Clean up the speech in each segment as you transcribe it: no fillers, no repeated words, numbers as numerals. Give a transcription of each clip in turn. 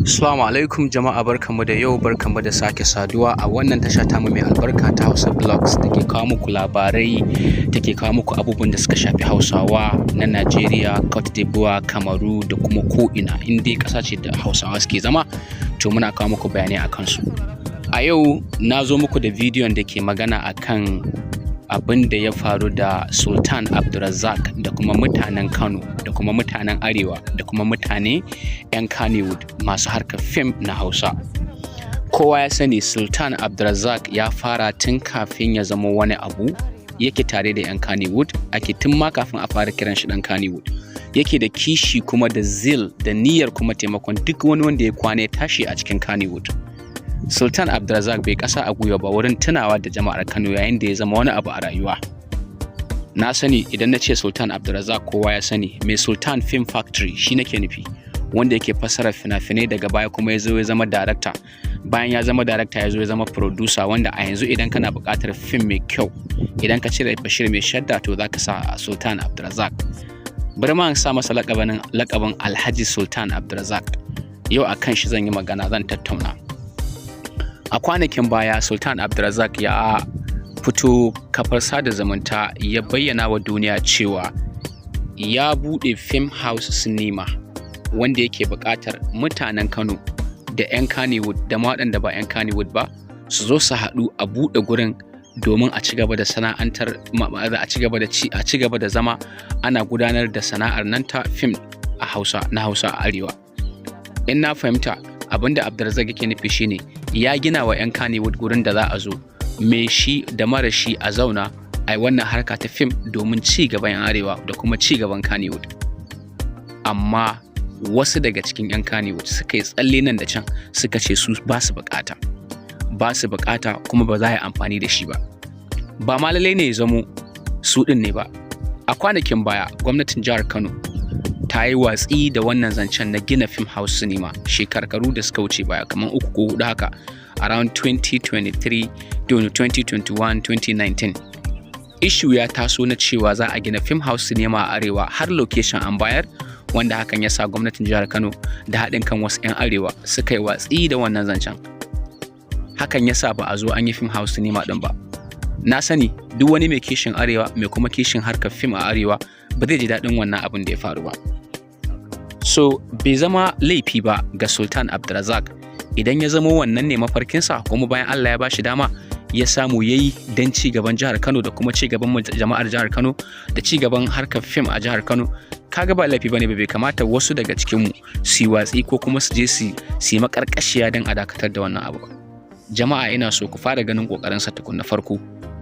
Assalamu alaikum jama'a, barkanmu da yau, barkanmu da sake saduwa a wannan tasha tamu mai albarka ta Hausa Blogs da ke kawo muku labarai, take kawo muku abubuwan da suka shafi Hausawa na Najeriya, Cote d'Ivoire, Kamaru da kuma ko'ina in dai ƙasa ce da Hausawa suke zama, to muna kawo muku bayanai a kansu. A yau na zo muku da bidiyon da ke magana akan abin da ya faru da Sultan Abdulrazak da kuma mutanen Kano da kuma mutanen Arewa da kuma mutane 'yan Kannywood masu harkar fim na Hausa. Kowa ya sani Sultan Abdulrazak ya fara tun kafin ya zama wani abu yake tare da 'yan Kannywood, ake tun ma kafin a fara kiran shi ɗan Kannywood. Yake da kishi kuma da zeal da niyyar kuma taimakon duk wani wanda ya kwana ya tashi a cikin Kannywood. Sultan Abdulrazak bai kasa a gwiwa ba wurin tunawa da jama'ar Kano yayin da ya zama wani abu a rayuwa. Na sani idan na ce Sultan Abdulrazak, kowa ya sani mai Sultan Film Factory shi nake nufi, wanda yake fassara fina-finai, daga baya kuma ya zo ya zama darakta. Bayan ya zama darakta, ya zo ya zama producer, wanda a yanzu idan kana buƙatar fim mai kyau, idan ka cire Bashir Mai Shadda, to za ka sa Sultan Abdulrazak. Bari ma sa masa lakabin Alhaji Sultan Abdulrazak. Yau a kan shi zan yi magana, zan tattauna. A kwanakin baya Sultan Abdulrazak ya fito kafar sada zumunta ya bayyana wa duniya cewa ya buɗe Film House Cinema, wanda yake buƙatar mutanen Kano da 'yan Kannywood da ma waɗanda ba 'yan Kannywood ba su zo su haɗu a buɗe gurin domin a ci gaba da sana'antar, a ci gaba da ci, a ci gaba da zama ana gudanar da sana'ar nan ta fim a Hausa, na Hausa a Arewa. In na fahimta, abinda Abdulrazak yake nufi shine ya gina wa 'yan Kannywood gurin da za a zo, mai shi da mara shi, a zauna a yi wannan harka ta fim domin ci gaban 'yan Arewa da kuma ci gaban Kannywood. Amma wasu daga cikin 'yan Kannywood suka yi tsalle nan da can suka ce su ba su bukata, ba su bukata, kuma ba za a yi amfani da shi ba. Ba ma lallai ne ya zamo su ɗin ne ba. A kwanakin baya gwamnatin jihar Kano ta yi watsi da wannan zancen na gina Film House Cinema shekarkaru da suka wuce baya, kamar 3 ko 4 haka, around 2023, 2021, 2019. Issue ya taso na cewa za a gina Film House Cinema a Arewa, har location an bayar, wanda hakan ya sa gwamnatin jihar Kano da haɗin kan wasu 'yan Arewa suka yi watsi da wannan zancen. Hakan ya sa ba a zo an yi Film House Cinema ɗin ba. Na sani duk wani mai kishin Arewa, mai kuma kishin harkar fim a Arewa, ba zai ji daɗin wannan abin da ya faru ba. So bai zama laifi ba ga Sultan Abdulrazak idan ya zama wannan ne mafarkinsa, kuma bayan Allah ya ba shi dama ya samu ya yi don ci gaban jihar Kano da kuma ci gaban jama'ar jihar Kano da ci gaban harkar fim a jihar Kano, kaga ba laifi bane ba. Bai kamata wasu daga cikinmu su yi watsi ko kuma su je su yi makarkashiya don a dakatar da wannan abu ba. Jama'a, ina so ku fara ganin kokarin sa tukun na farko.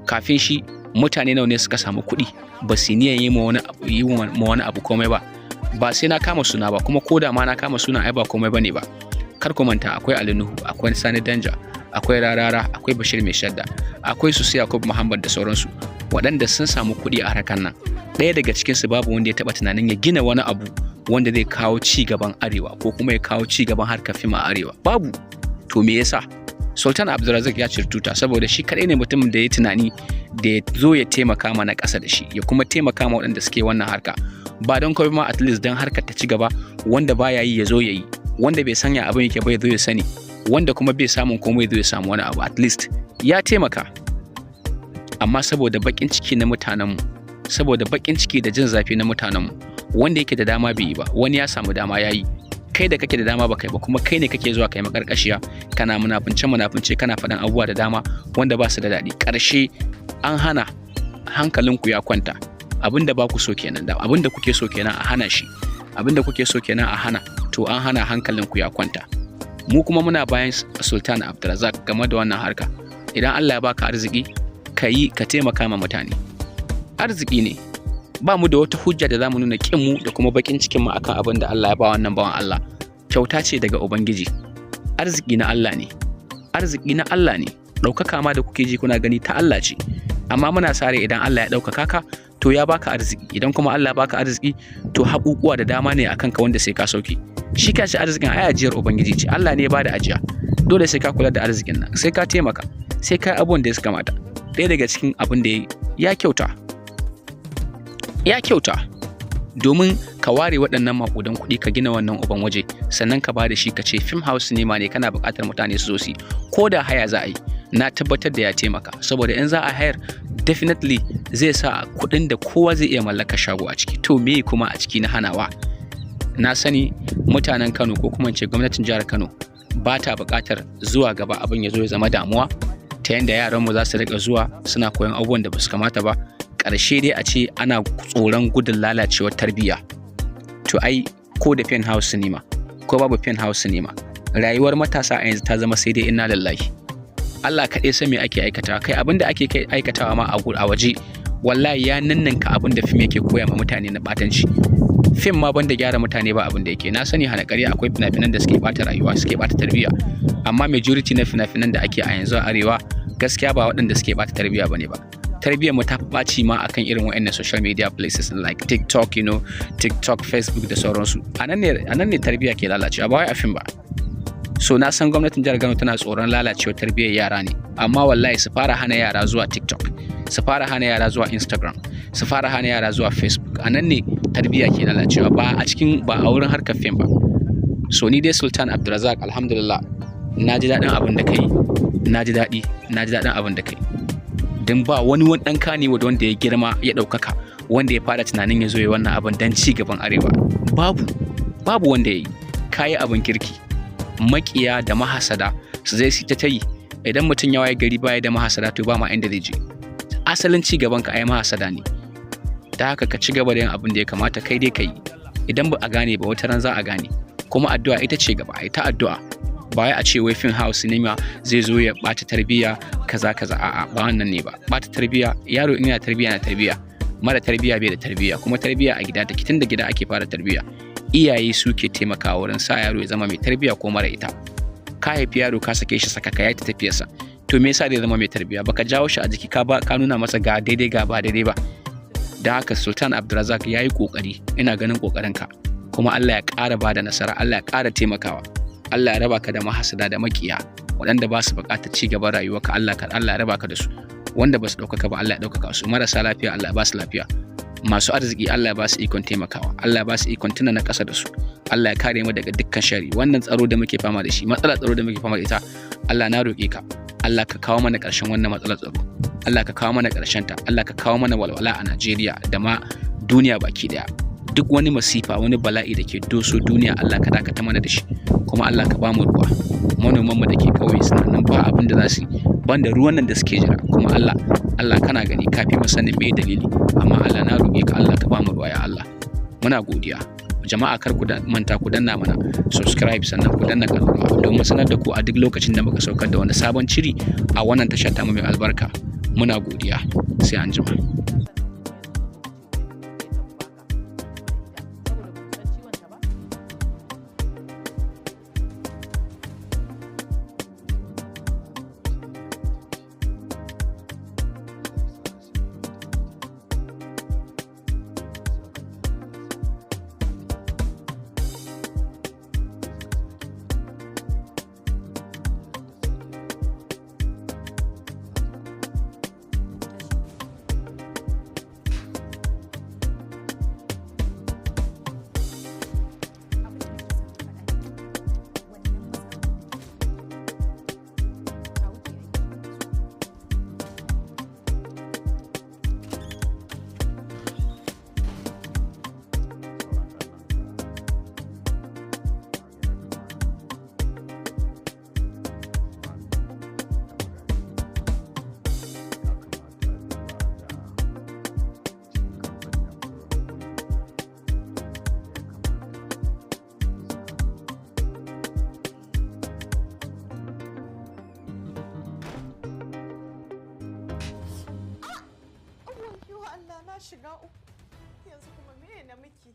Kafin shi, mutane nawa ne suka samu kuɗi ba su niyan yi ma wani abu komai ba? Ba sai na kama suna ba, kuma ko da ma na kama suna, ai ba komai bane ba. Kar ku manta akwai Ali Nuhu, akwai Sani Danja, akwai Rarara, akwai Bashir Mai Shadda, akwai su Yakub Muhammad da sauransu, waɗanda sun samu kuɗi a harkar nan. Ɗaya daga cikin su babu wanda ya taɓa tunanin ya gina wani abu wanda zai kawo ci gaban Arewa ko kuma ya kawo ci gaban harkar fim a Arewa. Babu. To me yasa Sultan Abdulrazak ya ciri tuta? Saboda shi kaɗai ne mutumin da ya tunani da ya zo ya taimaka mana ƙasa da shi, ya kuma taimaka ma waɗanda suke wannan harka, ba don kawai ma at least don harkar ta ci gaba, wanda baya yi ya zo ya yi, wanda bai sanya abin yake ba ya zo ya sani, wanda kuma bai samun komai ya zo ya samu wani abu, at least ya taimaka. Amma saboda baƙin ciki na mutanenmu, saboda baƙin ciki da jin zafi na mutanenmu, wanda yake da dama bai yi ba, wani ya samu dama ya yi. Kai da kake da dama ba kai ba, kuma kai ne kake zuwa kai makarkashiya, kana munafunce munafunce, kana faɗan abubuwa da dama wanda ba su da daɗi. Ƙarshe an hana, hankalinku ya kwanta. Abin da ba ku so kenan, da abin da kuke so kenan a hana shi, abin da kuke so kenan a hana, to an hana, hankalinku ya kwanta. Mu kuma muna bayan Sultan Abdulrazak game da wannan harka. Idan Allah ya baka arziki, ka yi, ka taimaka ma mutane. Arziki ne. Ba mu da wata hujja da zamu nuna kin mu da kuma bakin cikin mu akan abin da Allah ya ba wannan bawan Allah. Kyauta ce daga Ubangiji. Arziki na Allah ne, arziki na Allah ne. Ɗaukaka ma da kuke ji kuna gani ta Allah ce. Amma muna sa rai idan Allah ya ɗaukaka ka, to ya baka arziki. Idan kuma Allah ya baka arziki, to haƙuƙuwa da dama ne akan ka wanda sai ka sauke. Shi kanshi arzikin ai ajiyar Ubangiji ce. Allah ne ya bada ajiya. Dole sai ka kula da arzikin nan, sai ka taimaka, sai ka yi abubuwan da ya kamata. Ɗaya daga cikin abin da ya kyauta, ya kyauta. Domin ka ware waɗannan maƙudan kuɗi ka gina wannan uban waje, sannan ka ba da shi ka ce film house cinema ne, kana buƙatar mutane su zo su, ko da haya za a yi, na tabbatar da ya taimaka. Saboda in za a hayar, definitely zai sa kuɗin da kowa zai iya mallaka shago a ciki. To me kuma a ciki na hanawa? Na sani mutanen Kano, ko kuma ce gwamnatin jihar Kano, ba ta buƙatar zuwa gaba abin ya zo ya zama damuwa ta yanda yaranmu za su riƙa zuwa suna koyon abubuwan da ba su kamata ba. Ƙarshe dai a ce ana tsoron gudun lalacewar tarbiyya. To ai ko da Pen House Cinema ko babu Pen House Cinema, rayuwar matasa a yanzu ta zama sai dai inna lillahi. Allah kaɗai san me ake aikatawa. Kai, abin da ake aikatawa ma a waje, wallahi ya ninninka abin da fim yake koya ma mutane na ɓatanci. Fim ma banda gyara mutane ba abin da yake. Na sani, hana ƙarya, akwai fina-finan da suke ɓata rayuwa, suke ɓata tarbiyya, amma majority na fina-finan da ake a yanzu a arewa, gaskiya ba waɗanda suke ɓata tarbiyya bane ba. Tarbiyyar mu ta fi ɓaci ma akan irin waɗannan social media places like TikTok, TikTok, Facebook da sauransu. A nan ne tarbiyya ke lalacewa, ba wai a fim ba. So na san gwamnatin jihar Kano tana tsoron lalacewar tarbiyyar yara ne, amma wallahi su fara hana yara zuwa TikTok, su fara hana yara zuwa Instagram, su fara hana yara zuwa Facebook. A nan ne tarbiyya ke lalacewa, ba a cikin, ba a wurin harkar fim ba. So ni dai Sultan Abdulrazak, alhamdulillah, na ji daɗin abin da kai, na ji daɗi, na ji daɗin abin da kai, don ba wani wani ɗan kani wanda ya girma ya ɗaukaka wanda ya fara tunanin ya zo ya wannan abin don ci gaban arewa. Babu, babu wanda ya yi. Kayi abin kirki. Makiya da mahasada su zai su ta yi. Idan mutum ya waye gari baya da mahasada, to ba ma inda zai je. Asalin ci gaban ka ai mahasada ne. Da haka ka ci gaba da yin abin da ya kamata. Kai dai ka yi, idan ba a gane ba, wata ran za a gane. Kuma addu'a ita ce gaba, ai ta addu'a. Ba wai a ce wai film house cinema zai zo ya bata tarbiyya, kaza kaza. A'a, ba wannan ne ba bata tarbiyya. Yaro in yana tarbiyya na tarbiyya, mara tarbiyya bai da tarbiyya. Kuma tarbiyya a gida take, tun da gida ake fara tarbiyya. Iyaye suke taimakawa wurin sa yaro ya zama mai tarbiyya ko mara ita. Ka haifi yaro, ka sake shi sakaka, ya ta tafiyarsa, to me yasa zai zama mai tarbiyya? Baka jawo shi a jiki, ka ba ka nuna masa ga daidai ga ba daidai ba. Da haka Sultan Abdulrazak ya yi kokari, ina ganin kokarinka, kuma Allah ya ƙara ba da nasara, Allah ya ƙara taimakawa, Allah ya raba ka da mahasada da makiya waɗanda ba su buƙatar ci gaban rayuwarka. Allah ka, Allah ya raba ka da su. Wanda ba su ɗaukaka ba, Allah ya ɗaukaka su. Marasa lafiya, Allah ya ba su lafiya. Masu arziki, Allah ya ba su ikon taimakawa, Allah ya ba su ikon tuna na ƙasa da su. Allah ya kare mu daga dukkan shari. Wannan tsaro da muke fama da shi, matsalar tsaro da muke fama da ita, Allah na roƙe ka, Allah ka kawo mana ƙarshen wannan matsalar tsaro. Allah ka kawo mana ƙarshen ta. Allah ka kawo mana walwala a Najeriya da ma duniya baki daya. Duk wani masifa, wani bala'i da ke doso duniya, Allah ka dakata mana da shi. Kuma Allah ka bamu ruwa. Manoman mu da ke ƙauye suna nan ba abin da za su yi banda ruwan nan da suke jira. Kuma Allah, Allah kana gani, ka fi mu sanin me dalili, amma Allah na roƙe ka, Allah ka bamu ruwa, ya Allah. Muna godiya jama'a. Kar ku manta ku danna mana subscribe, sannan ku danna ƙararrawa domin sanar da ku a duk lokacin da muka saukar da wani sabon shiri a wannan tasha tamu mai albarka. Muna godiya, sai an jima. Allah, na shiga uku. Yanzu kuma me na miki?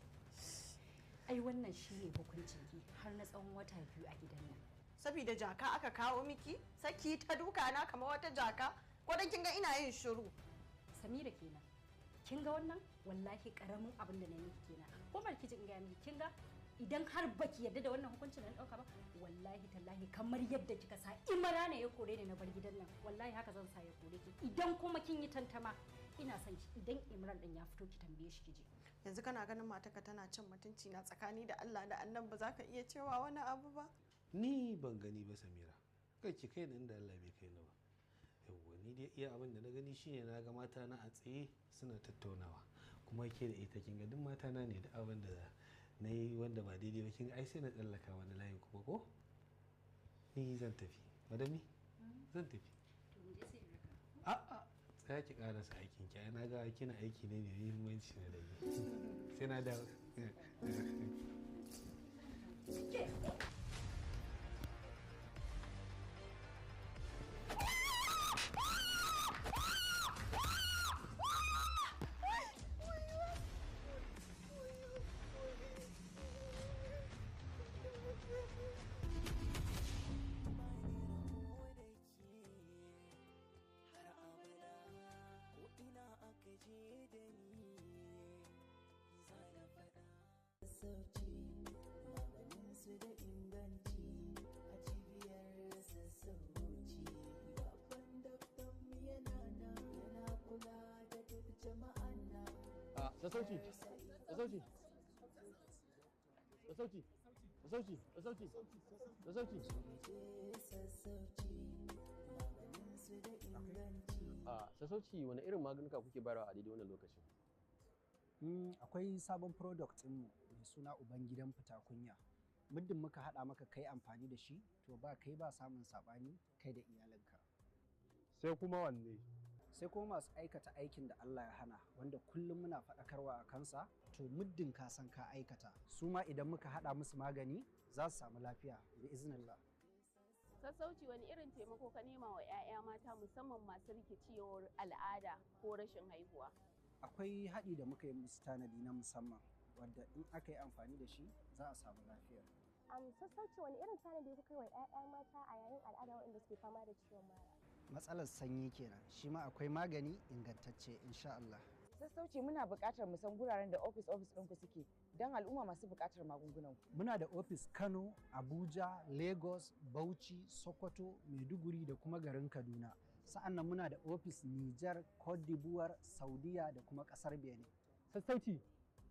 Ai wannan shine hukuncin ki har na tsawon wata 2 a gidan nan. Saboda jaka aka kawo miki, saki ta duka na kamar wata jaka. Ko dan kin ga ina yin shiru. Samira kenan. Kin ga wannan? Wallahi karamin abin da na miki kenan. Ko barki ji in ga miki, kin ga idan har baki yarda da wannan hukuncin da na dauka ba, wallahi tallahi kamar yadda kika sa Imrana ya kore ni na bar gidan nan, wallahi haka zan sa ya kore ki. Idan kuma kin yi tantama, Ina son ki idan Imran din ya fito ki tambaye shi ki je. Yanzu kana ganin matarka tana cin mutunci na tsakani da Allah da Annabi, ba za ka iya cewa wani abu ba? Ni ban gani ba, Samira. Kai ki kai ni inda Allah bai kai ni ba. Yawwa, ni dai iya abin da na gani shine na ga mata na a tsaye suna tattaunawa, kuma ke da ita, kin ga duk mata na ne, da abin da na yi wanda ba daidai ba, kin ga ai sai na tsallaka wani layin kuma. Ko ni zan tafi, madami, zan tafi. To mu je, sai in raka. A'a, tsaya ki karasa aikin ki. Ai na ga kina aiki ne mai muhimmanci na dai, sai na dawo. Ke. Har abada, ko ina aka je da ni za na faɗa. Sassauci, maganin su da inganci a cibiyar sassauci. Babban daktan yana nan yana kula da duk jama'an nan. Sassauci, sassauci, sassauci, sassauci, sassauci, sassauci. Je sassauci, maganin su da inganci. A sassauci, wani irin maganuka kuke bayarwa a daidai wannan lokacin? Akwai sabon product ɗinmu mai suna Ubangidan Fita Kunya. Muddin muka haɗa maka kai amfani da shi, to ba kai ba samun saɓani kai da iyalinka. Sai kuma wanne? Sai kuma masu aikata aikin da Allah ya hana, wanda kullum muna faɗakarwa a kansa, to muddin ka san ka aikata, su ma idan muka haɗa musu magani za su samu lafiya bi iznillah. Sassauci, wani irin taimako ka nema wa 'ya'ya mata, musamman masu rikicewar al'ada ko rashin haihuwa? Akwai haɗi da muka yi musu tanadi na musamman, wadda in aka yi amfani da shi za a samu lafiya. Sassauci, wani irin tanadi kuka yi wa 'ya'ya mata a yayin al'ada waɗanda suke fama da ciwon mara? Matsalar sanyi kenan, shi ma akwai magani ingantacce insha Allah. Sassauci, muna buƙatar mu san guraren da ofis ofis ɗinku suke don al'umma masu buƙatar magungunan ku. Muna da ofis Kano, Abuja, Lagos, Bauchi, Sokoto, Maiduguri da kuma garin Kaduna. Sa'an nan muna da ofis Nijar, Cote d'Ivoire, Saudiya da kuma ƙasar Benin. Sassauci,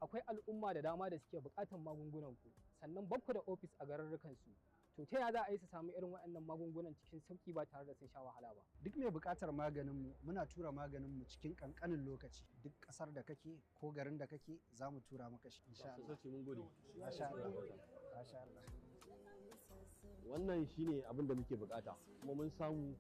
akwai al'umma da dama da suke buƙatar magungunan ku, sannan bakku da ofis a garurrukan su. To ta yaya za a yi su samu irin waɗannan magungunan cikin sauƙi ba tare da sun sha wahala ba? Duk mai buƙatar maganinmu, muna tura maganinmu cikin ƙanƙanin lokaci. Duk ƙasar da kake ko garin da kake, za mu tura maka shi insha Allah. Sassauci, mun gode. Masha Allah. Masha Allah. Wannan shine abin da muke bukata kuma mun samu.